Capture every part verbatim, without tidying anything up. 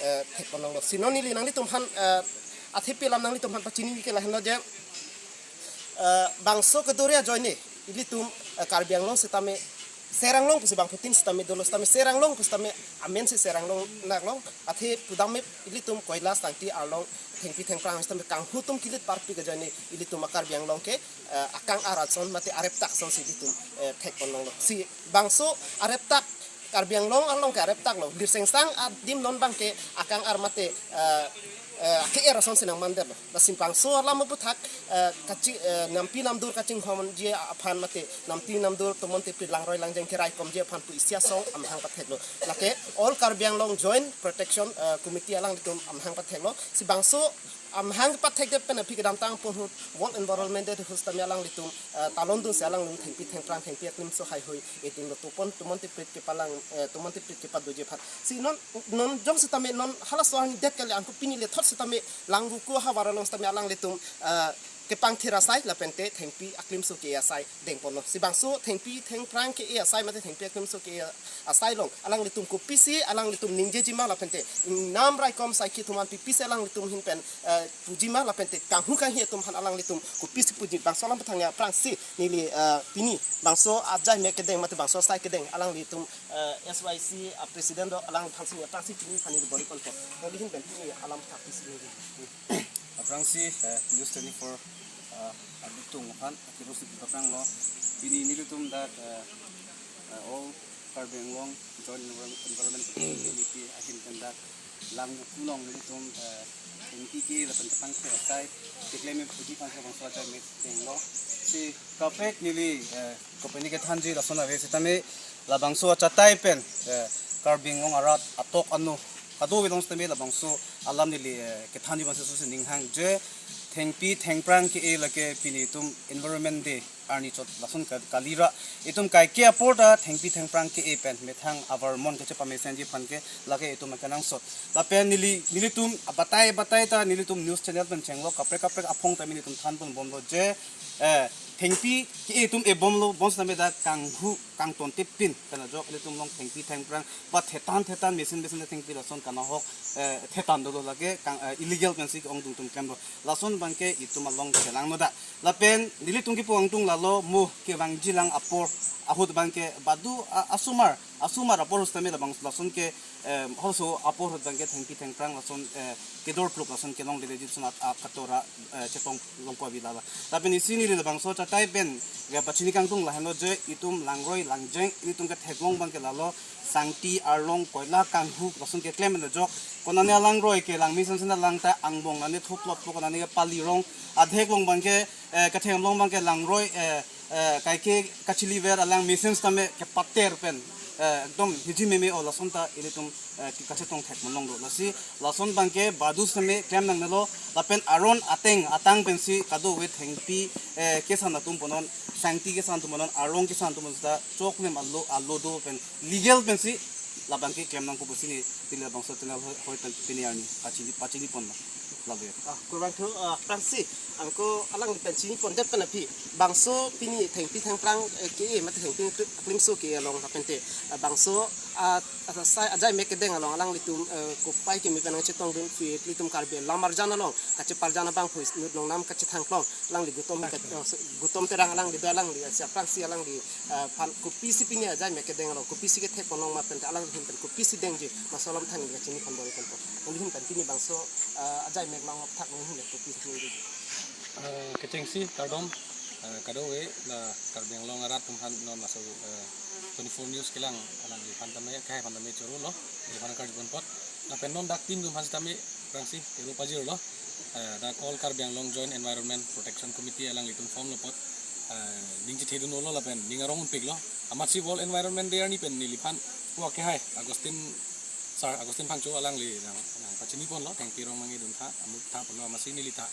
eh, thekpon longlo. Si non neli nanglitum aphan, eh, athepi alam nanglitum aphan pachini ke lahenlo je, eh, bangso kedore ajoine ilitum, eh, Karbi Anglong sitame Seranglong pusi bangphutin sitame dolo sitame Seranglong pu sitame amen si Seranglong naklong, athe pudam me ilitum Koila, Sangti, Arlong, Thengpi Thengphrang sitame kanghu atum kilit parpik ajoine ilitum a-Karbi Anglong ke, eh, akang arat ason mate areptak ason si ilitum, eh, thekpon longlo. Si bangso areptak Karbi Anglong along ke areptak lo. Birsengsang adim non abang ke akang ar mate, eh, eh, ke-er ason si nangmandetlo. Lasi bangso alam aputhak, eh, kachi, eh, nampi namdur kachinghonji aphan mate nampi namdur tomon tiprit langroi langjeng keraikomji aphan pu isi asong amahang patheklo. Lake All Karbi Anglong Joint Protection, eh, Committee alanglitum amahang patheklo. Si bangso amahang pathekdet pen aphi kedamtang apor ahut World Environment Day ahut sitame alanglitum, eh, talon dunsi alanglitum Thengpi Thengphrang, Thengpi aklimso haihui edunlo, tomon, tomon tiprit kepalang, eh, tomon tiprit kepadoji aphan. Si non, non jongsi tame non halaso arni det kali, anke pini lethot sitame Langvoku ahavar along sitame alanglitum, eh, kepangthir asai lapente Thengpi aklimso ke-e asai dengponlo. Si bangso Thengpi Thengphrang ke-e asai mate Thengpi aklimso ke-e asai along alanglitum kopisi alanglitum ningjejima lapente ingnam raikom saikhi atum aphan kopisi alanglitum ahin pen, eh, pujima lapente kanghu kanghi atum aphan alanglitum kopisi puji, bangso alam aphuthak aphrangsi neli, eh, pini bangso ajaimek kedeng mate bangso asai kedeng alanglitum, eh, S Y C a-president do alang aphansi aphrangsi pini aphan neli bor-iponpo. Neli ahin pen pini alam aphuthak pisi neli. Aphrangsi, eh, News twenty-four, eh, adutung aphan, akiru si pipaphranglo. Pini nelitum dak, eh, eh, All Karbi Anglong Joint Environment, Environment Protection Committee ahin pen dak Langvoku along nelitum, eh, N P K lapen kepangthir asai keklem puji aphansi bangso ajaimek denglo. Si kaprek neli, eh, kopine kethanji lason ave sitame labangso achatai pen, eh, Karbi Anglong arat atok ano kadokave along sitame labangso alam neli, eh, kethanji aphansi laso si ning hang je Thengpi Thengphrang ke-e lake pini itum Environment Day arni chot lason ka-, kalira itum kaike apor ta Thengpi Thengphrang ke-e pen methang avar mon kachepamesenji aphan ke lake itum akenangsot. Lapen neli, nelitum batai batai ta nelitum news channel pen chenglo, kaprek kaprek aphong ta nelitum thanponbomlo je, eh, Thengpi ke-e itum ebomlo, bonsitame dak kanghu kangtontip pin pen ajok ilitum along Thengpi Thengphrang ba thetan thetan mesen mesen ta Thengpi lason kanahok, eh, thetan dolo, lake kang, eh, illegal pensi ke-ongdung atum klemlo. Lason abangke itum along chelangno dak. Lapen nelitum kipu angtung lalo mo kevangjilang apor ahut abangke badu a-, asomar, asomar apor ahut sitame labang lason ke, eh, halaso apor ahut abangke Thengpi Thengphrang lason, eh, kedor pluk lason kelongle leji ason at-, a-, katora, eh, chetong longpo avi lala. Lapen isi neli labangso achatai pen ya pachini kangtung lahenlo je itum langroi langjeng itum ketheklong abangke lalo Sangti, Arlong, Koila, kanghu lason keklem pen ajok. Konane alangroi ke langmesen sena lang ta angbong nane thuplotpo, konane ke pali rong adhek along abangke, eh, ketheng along abangke langroi, eh, eh, kaike kachiliver alang mesen sitame kepater pen, eh, ekdom hiji meme o lason ta ilitum, eh, kachetong thek malonglo. Lasi lason abangke badu sitame klem nangnelo, lapen aron ateng atang pensi kadokave Thengpi, eh, kesan atum punon, Sangti kesan atum punon, Arlong kesan atum punon ta choklim alo alo do pen legal pensi labangke klem nangpo pusi neli labangso channel hoi, hoi pen pini arni pachini, pachiniponlo. Lalo ya. Ah, kurvangthu, ah, aphrangsi anke alangli pen chinipondet pen aphi bangso pini Thengpi Thengphrang, eh, ke-e mate Thengpi aklimso ke-e along lapente, ah, bangso, ah, asai ajaimek kedeng along alanglitum, eh, kopai kimi pen nangchetongdun pu ilitum Karbi lam arjan along kacheparjan abangphu inut longnam kachethangklong alangli Gutom, eh, Gutom Terang alangli do, alangli, eh, si aphrangsi alangli, eh, aphan kopisi pini ajaimek kedeng along kopisi kethekponlong ma pente alangli ahin pen kopisi dengji, bangso alam aphuthak neli kachiniponbom ponpo. Neli ahin pen pini bangso, eh, ajaimek along aphuthak neli ahin pen kopisi dengji. Eh, kechengsi kardom, eh, kadokave la Karbi Anglong arat atum aphan non laso, eh, twenty-four news kelang alangliphan tame, kehai aphan tame chorolo, neliphan kardom apot. Lapen non dak team atum aphan sitame aphrangsi ero pajirlo. Eh, dak All Karbi Anglong Joint Environment Protection Committee alanglitum formlo apot, eh, ning chethedunlo lapen ning arong unpiklo. Amatsi World Environment Day arni pen neliphan pu akehai Augustine, Sir Augustine Phangcho alangli nang, nangpachiniponlo, Thengpi arong mangedun tha, amuk tha pulo, amatsi neli ta,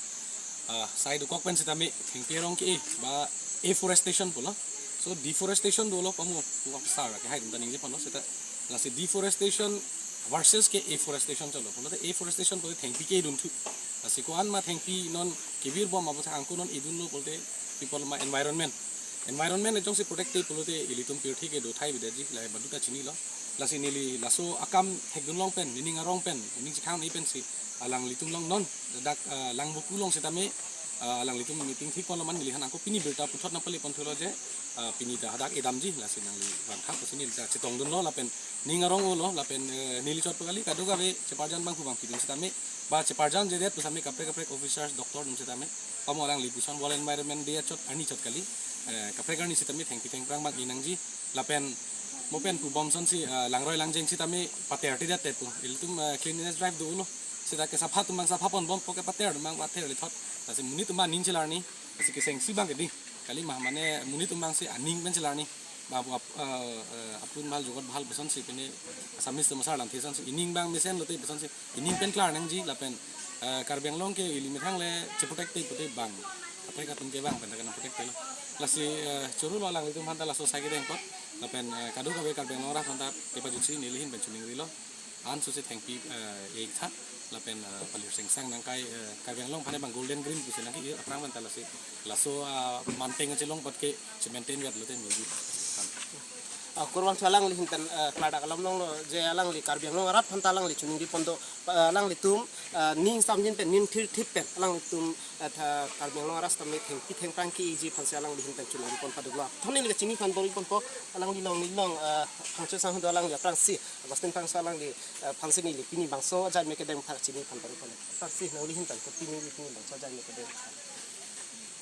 ah, sai dokok pen sitame Thengpi arong ke-e ba afforestation pulo. So deforestation dolo pamo pu sir akehai atum ta ningjeponlo seta. Lasi deforestation versus ke afforestation cholo pulote afforestation pulote thengpi kedunthu. Lasi ko-an ma thengpi non kevirbom aphuthak anke non edunlo pulote people ma environment. Environment jongsi protect te pulote ilitum pirthe ke dothai avedetji lahai badu ta chinilo. Lasi neli laso akam thekdun long pen, nening arong pen, nening chikhang ni pensi alanglitum along non, dak, eh, Langvoku along sitame, eh, alanglitum meeting thik ponlo, man neli han angko pini birta puthot nangpale pon thulo je, eh, pini ta hadak edamji, lasi nangli vangthak pusi neli ta chetongdunlo lapen ning arong-olo lapen, eh, neli chot pu kali, kadokave cheparjan abang pu abang pidun sitame, ba cheparjan jedet pu sitame kaprek kaprek officers, doctor atum sitame, pamo alangli puson World Environment Day achot arni chot kali, eh, kaprek arni sitame thengpi thengphrang abang e nangji lapen mo pen pu bom asonsi, eh, langroi langjeng sitame pater tedet te pu. Ilitum, eh, cleanliness drive do-olo. Sita kesapha atum abang sapha ponbompo, kepater atum abang pater lethot. Lasi monit atum abang aning chelarni. Lasi kechengsi abang keding. Kali ma, mane monit atum abangsi aning pen chelarni. Ba ap-, eh, eh, apun bhal jugot bhal pu asonsi pine Assamese atum asar lamthe asonsi. Ining abang mesenlote pu asonsi ining pen klar nangji lapen, eh, Karbi Anglong ke ili methang le cheprotect te pute bang. Kaprek atum ke bang pen ta kanang protect telo. Lasi, eh, choro lo alanglitum aphan ta laso sai kedeng apot. Lapen, eh, kadokave Karbi Anglong arat aphan ta kepajutsi neli ahin pen choningrilo. Ansose thengpi, eh, e-ik tha. Lapen, eh, palir sengsang nangkai, eh, Karbi Anglong aphan abang Golden Green pusi nangke-ir aphrang pen ta lasi laso, ah, manteng achelong apot ke che-maintain vet lote meji. Ah, kurvangthu alangli ahin pen, eh, klardak alam longlo je alangli Karbi Anglong arat aphan ta alangli choningri pon do, eh, alanglitum, eh, ning samjin pen ning thirthip pen alanglitum, eh, tha Karbi Anglong arat sitame thengpi thengphrang ke-eji aphansi alangli ahin pen choningri pon paduklo. Thoni le chini aphan bor-i ponpo, alangli along neli along, eh, Phangcho Sangho do alangli aphrangsi, Augustine Phangcho alangli, eh, aphansi neli pini bangso ajai me kedeng thak chini aphan bor-i pon. Aphrangsi nangli ahin pen ko pini pini bangso ajai me kedeng.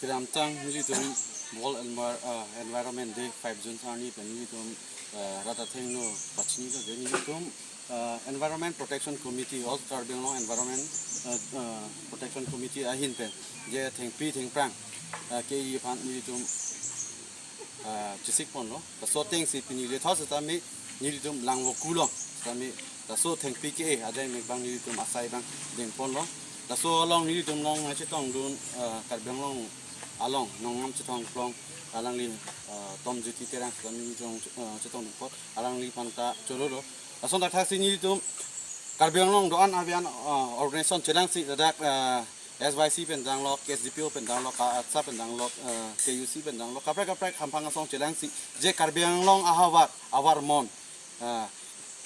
Kedamtang nelitum World Envir-, ah, Environment Day five June arni pen nelitum, ah, rat athengno pachini do je nelitum, ah, Environment Protection Committee, All Karbi Anglong Environment, ah, ah, Protection Committee ahin pen je thengpi thengphrang, ah, ke-e aphan nelitum, ah, chesik ponlo. Laso atengsi pini lethot sitame nelitum Langvoku along sitame laso thengpi ke-e ajai mek abang nelitum asai abang deng ponlo. Laso along nelitum along chetongdun, eh, Karbi Anglong along nongnam chethong plong alangli, eh, Tom Jyoti Terang sitame nelitum, eh, chetongdun apot alangliphan ta chorolo. Lason thakthak si nelitum Karbi Anglong do-an ave an, eh, organization chelangsi ladak, eh, S Y C pen danglok, S D P O pen danglok, ka-, ATSA pen danglok, eh, K U C pen danglok, kaprek kaprek hamphang asong chelangsi je Karbi Anglong ahavar, avar mon, eh,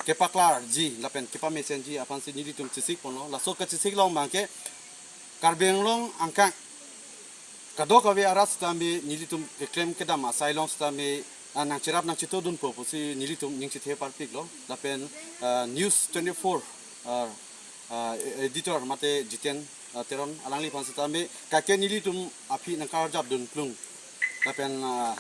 kepaklarji lapen kepamesenji aphansi nelitum chesik ponlo. Laso kachesik along abangke Karbi Anglong angkang kadokave arat sitame nelitum keklem kedam asai along sitame, ah, nangcherap nangchetongdunpo pusi nelitum ning chethe parpiklo. Lapen, ah, News twenty-four, ah, ah, editor mate Jiten, ah, Teron alangliphan sitame kaike nelitum aphi nangkarjapdun plung. Lapen, ah,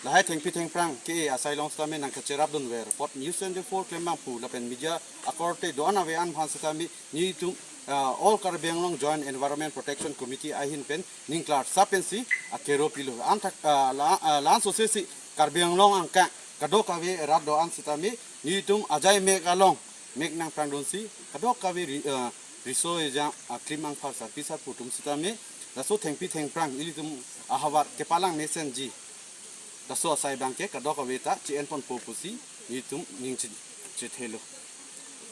lahai thengpi thengphrang ke-e asai along sitame nangkacherapdunver apot News twenty-four klembang pu lapen media akorte do-an ave an aphan sitame nelitum, ah, All Karbi Anglong Joint Environment Protection Committee ahin pen ning klar sa pensi akero pilo. Anthak, ah, la, ah, la-an sose si Karbi Anglong angkang kadokave rat do-an sitame nelitum ajai mek along mek nangphrangdunsi kadokave ri-, ah, riso ejang aklim angphar sarpi sarpo atum sitame laso thengpi thengphrang ilitum ahavar kepalang mesenji laso asai abangke kadokave ta che-en ponpo pusi nelitum ning che-, chethelo.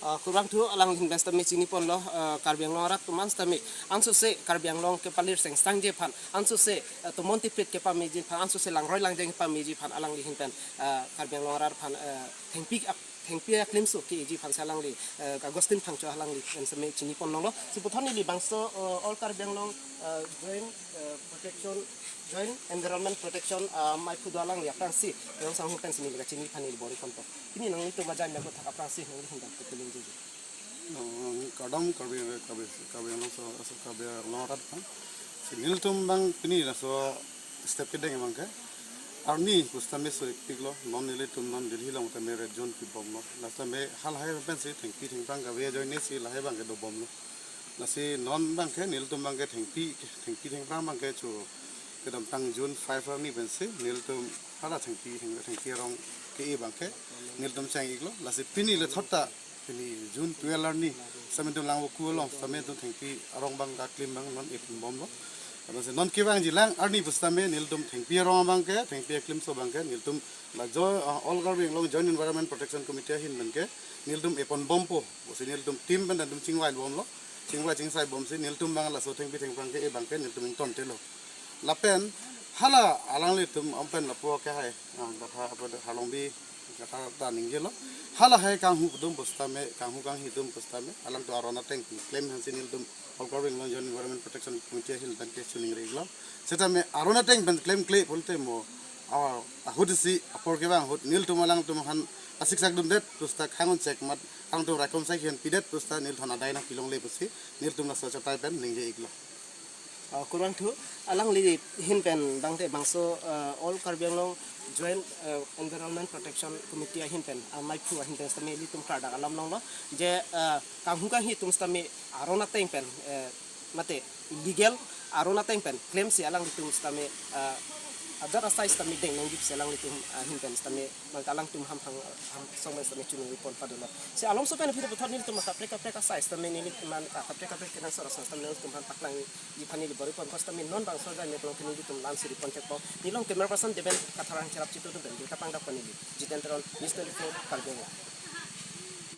Ah, kurvangthu alangli ahin pen sitame chini ponlo, ah, Karbi Anglong arat atum an sitame ansose Karbi Anglong kepalir sengsangji aphan, ansose, ah, tomon tipit kepameji aphan, ansose langroi langjeng kepameji aphan alangli ahin pen, ah, Karbi Anglong arat aphan, ah, thengpi ak-, thengpi aklimso ke-eji aphansi alangli, eh, Augustine Phangcho alangli pen sitame chini pon longlo. Si puthot neli bangso, eh, All Karbi Anglong, eh, Joint, eh, Protection, Joint Environment Protection, eh, maiphu do alangli aphrangsi, Terang Sangho pensi neli kachini aphan neli bor-i ponpo. Pini nanglitum ajai mek athak aphrangsi nangli ahin pen kepiling jeje. Oh, kardom Karbi, Karbi, Karbi Anglong so, so Karbi Anglong arat aphan. Si nelitum abang pini laso step kedeng abangke arni pu sitame so-ikpiklo, non nelitum non Delhi along tame red zone pibomlo. Lasi tame halahai pensi thengpi thengphrang kave ajoine si lahai abangke dobomlo. Lasi non abangke nelitum abangke thengpi, thengpi thengphrang abangke cho kedamtang June five arni pensi nelitum hala thengpi, theng-, thengpi arong ke-e abangke nelitum cheng-iklo. Lasi pini lethot ta pini June twelve arni sitame nelitum Langvoku along sitame nelitum thengpi arong abang kaklim abang non e-ponbomlo. Lapen si non kevangjilang arni pu sitame nelitum thengpi arong abangke, thengpi aklimso abangke nelitum la jo-, ah, All Karbi Anglong Joint Environment Protection Committee ahin penke nelitum e-ponbompo pusi nelitum team pen nelitum chingvaibomlo. Chingvai chingsaibomsi nelitum abang laso thengpi thengphrang ke-e abangke nelitum ingtontelo. Lapen hala alanglitum om pen lapu ke hai, ah, datha apa da Harlongbi Kata ta ningjelo. Halahai kanghu atum pusitame, kanghu kanghi atum pusitame, alangtum aron ateng klem aphansi nelitum All Karbi Anglong Joint Environment Protection Committee ahin pen ke choningri iklo. Setame aron ateng pen klemkle pulote mo, ah, ahut isi apor kevang ahut nelitum alangtum aphan asiksak dundet pusita khang un-e chek mat, alangtum raikom sai hen pidet pusita nelitum adai nangpilongle pusi nelitum laso achatai pen ningje iklo. Ah, kurvangthu, alangli ahin pen bangte bangso, ah, All Karbi Anglong Joint, ah, Environment Protection Committee ahin pen, ah, maiphu ahin pen setame ilitum klardak alam longlo je, ah, kanghu kanghi atum setame aron ateng pen, eh, mate illegal aron ateng pen klemsi alanglitum setame, ah, ajat asai setame deng nangji pusi alanglitum ahin pen setame bang alangtum hamphang, hamsong pen setame choningri pon padolo. Si alomso pen aphi puthot nelitum kaprek kaprek asai setame nelitum kaprek kaprek kenangsot asai setame nelitum aphan paklang ji aphan neli bor-i pon, setame non bangso ajat mek along ke nelitum lam si ri pon chekpo. Neli along camera person Deben Katharang cherap chitu atum pen birta pangdak pon neli Jiten Teron, News twenty-four, Karbi Anglong.